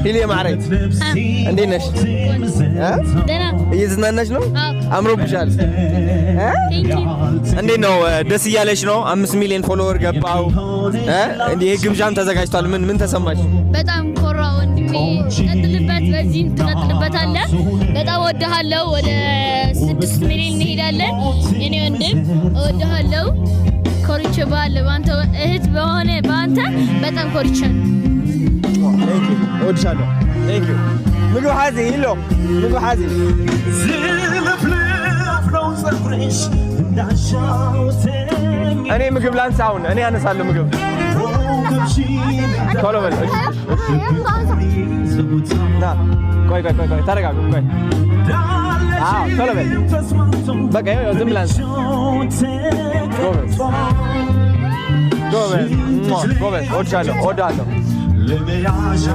ሂሊ ማዕረግ፣ እንዴት ነሽ? እ? ደህና። እየተዝናናሽ ነው? አዎ። አምሮብሻል። እ? Thank you. እንዴት ነው? ደስ እያለሽ ነው? 5 ሚሊዮን follower ገባው። እ? እንዲህ ይሄ ግብዣም ተዘጋጅቷል። ምን ምን ተሰማሽ? በጣም ኮራ ወንድሜ። ቀጥልበት፣ በዚህም ትቀጥልበታለህ። በጣም እወድሃለሁ። ወደ 6 ሚሊዮን እንሄዳለን። የኔ ወንድም፣ እወድሃለሁ። ኮርቼብሃለሁ። በአንተ እህት በሆነ በአንተ በጣም ኮርቻለሁ። Thank you. እወድሻለሁ። Thank you. ምግብ ሓዚ ኢሎ፣ ምግብ ሓዚ። ዝልፍልፍ ነው ፀጉርሽ እንዳሻውተኝ። እኔ ምግብ ላንሳ አሁን። እኔ አነሳለሁ ምግብ። ቶሎ በል። እሺ፣ እሺ። ና፣ ቆይ ቆይ ቆይ ቆይ፣ ተረጋጉ። ቆይ፣ አዎ፣ ቶሎ በል። በቃ ይኸው ዝም ብለህ አንሳ። ጎበዝ ጎበዝ፣ ጎበዝ። እወድሻለሁ፣ እወድሃለሁ። ለመያዣ።